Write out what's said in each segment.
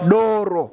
Doro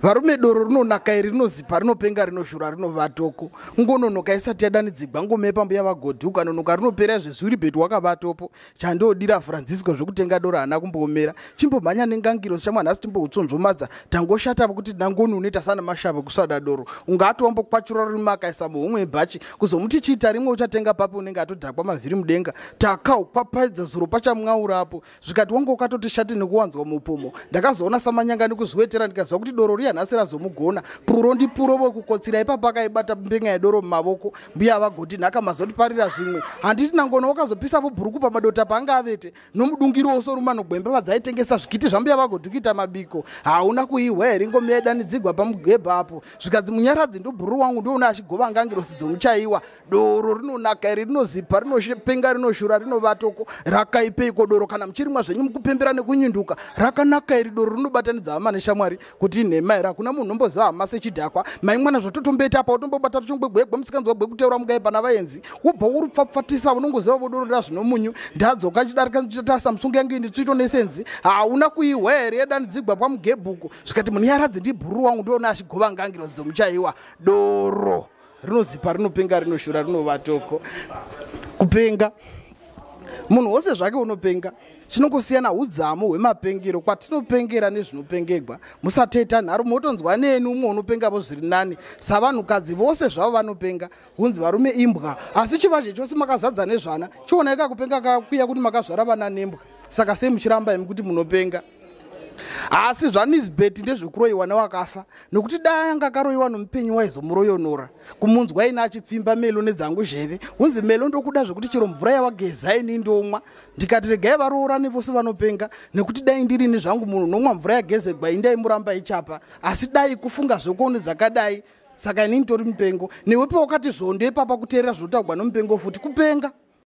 varume, doro rinonaka iri, rinozipa, rinopenga, rinoshura, rinovatoko. Ngononoka isati yadanidzigwa ngome pambuya vagodhi, ukanonoka rinopera zvezvuri bheti wakavatopo. Chandodira Francisco zvekutenga doro haana kumboomera. Chimbomhanya nengangiro shamwa, nhasi timboutsonzomadza. Tangoshata kuti nangoni unoita sana mashava kusada doro. Ungati wambokwachura rurimi akaisa muhomwe yebhachi, kuzomuti chiita rimwe uchatenga papi, unenge atodhakwa mavhiri mudenga. Takaukwapaidza zuro pachamwaurapo, zvikati wange ukatoti shati nekuwanzwa mupomo. Ndakazoona samanyanga nekuzviwetera, ndikaziva kuti doro riya nhasi razomugona. Puro ndipuro vokukotsira ipapo, akaibata mbenga yedoro mumavoko. Mbuya vagoti nhaka mazotiparira zvimwe, handiti nangono wakazopisavo bhuruku pamadota paanga avete nomudungiro wosoruma nogwembe vadzaitengesa zvikiti zvambuya vagoti kuita mabiko. Hauna kuihwa here ngome yaidanidzigwa pamugebha apo? Zvikadzi munyaradzi ndobhururu wangu, ndoona achigova ngangirosi dzomuchaiwa. Doro rinonaka iri, rinozipa, rinopenga, rinoshura, rinovatoko. Rakaipeiko doro kana muchirimwa zvenyu mukupembera nekunyinduka? Rakanaka iri doro, rinobatanidza hama neshamwari. Kuti inhema here? Hakuna munhu unomboziva hama sechidhakwa. Mai mwana zvototomboita apa, utombobata tuchongwegwegwe musikanzwa gwekuteura mukai pana vaenzi, wobva worupfapfatisa, unongoziva vodoro razvinomunyu. Ndadzoka chidarika tasa musungu yangu inditsvito nesenzi. Hauna kuihwa here yadanidzigwa pamugebhuku? Zvikati munyaradzi ndibhuru wangu, ndoona achigova ngangiro dzomuchaiwa. Doro rinozipa, rinopenga, rinoshura, rinovatoko. Kupenga munhu wose zvake unopenga, chinongosiyana udzamu hwemapengero kwatinopengera nezvinopengegwa. Musateta nharo, motonzwa neni umwe unopengavo zviri nani. Savanhukadzi vose zvavo vanopenga, hunzi varume imbwa, asi chivazhe chose makazadza nezvana. Chionai kakupenga kakuya kuti makazvara vana nembwa. Saka sei muchiramba imi kuti munopenga? Asi zvanisbet ndezvekuroyiwa newakafa, nokuti dai anga akaroyiwa nomupenyu waizomuroyonora. Kumunzwa ine achipfimba Melo nedzangu zheve, hunzi Melo ndokuda zvekuti chero mvura yawageza ini ndomwa. Ndikati regai varoorane vose vanopenga, nekuti dai ndirini zvangu munhu unomwa mvura yagezegwa indaimuramba ichapa. Asi dai kufunga zvekuone dzakadai, saka inini tori mupengo. Newe pawakati zvondo ipapa, kuteerera zvinotaurwa nomupengo futi kupenga.